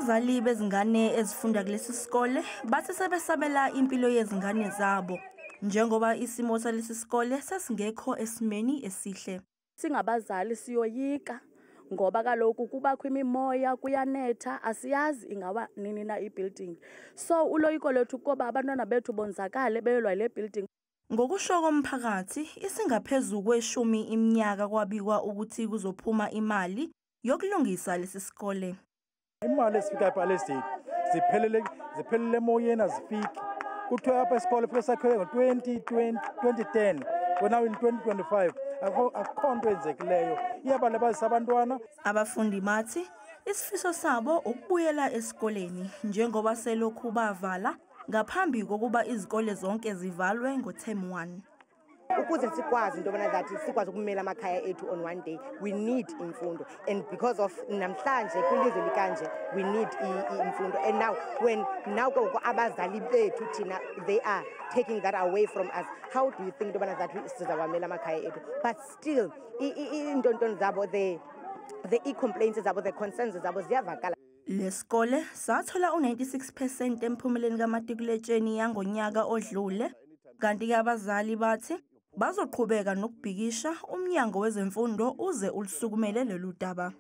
Abazali bezingane ezifunda kulesi sikole bathi sebesabela impilo yezingane zabo njengoba isimo salesi sikole sesingekho esimeni esihle. Singabazali siyoyika ngoba kaloku kubakho imimoya, kuyanetha, asiyazi ingawa nini na i-building. So uloyiko lwethu kuba abantwana bethu bonzakale bewelwa yile building. Ngokusho komphakathi, isingaphezu kweshumi iminyaka kwabikwa ukuthi kuzophuma imali yokulungisa lesi sikole. Imali esifika ePalestine ziphelele emoyeni, azifiki. Kuthiwa apha isikole fike sakhiwe ngo-2020, 2010, we're now in 2025, akukho nto yenzekileyo, iyabalibazisa abantwana. Abafundi bathi isifiso sabo ukubuyela esikoleni njengoba selokhu bavala ngaphambi kokuba izikole zonke zivalwe ngo-term 1. Ukuze sikwazi into yobana that sikwazi ukumela amakhaya ethu on one day, we need imfundo. And because of namhlanje kwilizwe likanje, we need imfundo. And now when now ke ngoku abazali bethu thina, they are taking that away from us, how do you think into yobana that sizawamela amakhaya ethu? But still iintontoni zabo, the i-complaints zabo, the concerns zabo ziyavakala. Lesikole sathola u-96% emphumeleni kamatikuletsheni yangonyaka odlule, kanti-ke abazali bathi bazoqhubeka nokubhikisha umnyango wezemfundo uze ulusukumele lolu daba.